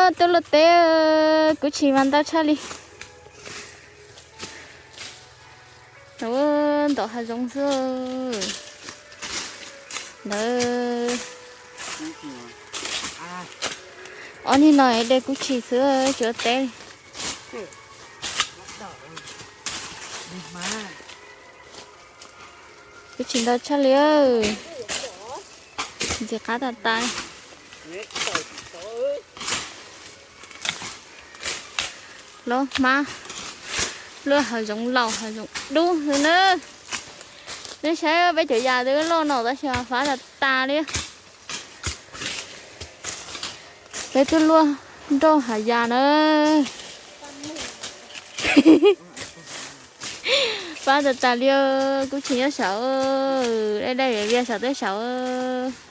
Tuaj luaj teb, kuv tsis mas ntau tshaj li. Ntawm hav zoov xwb. Ntawd ob niag no de kuv tsis xwb tsis ua teb. Kuv tsis ntau tshaj li. Ntxim qab tas tas. Los hmab, luaj hav zoov laus hav zoov dub xwb na. Nej saib peb cov yas twb loj no tab sis mas fab tas tas li. Peb twb luaj nroj hav yas na. Fab tas tas li, kuv tsis nyob saud, dai dai viav viav saum teb saud.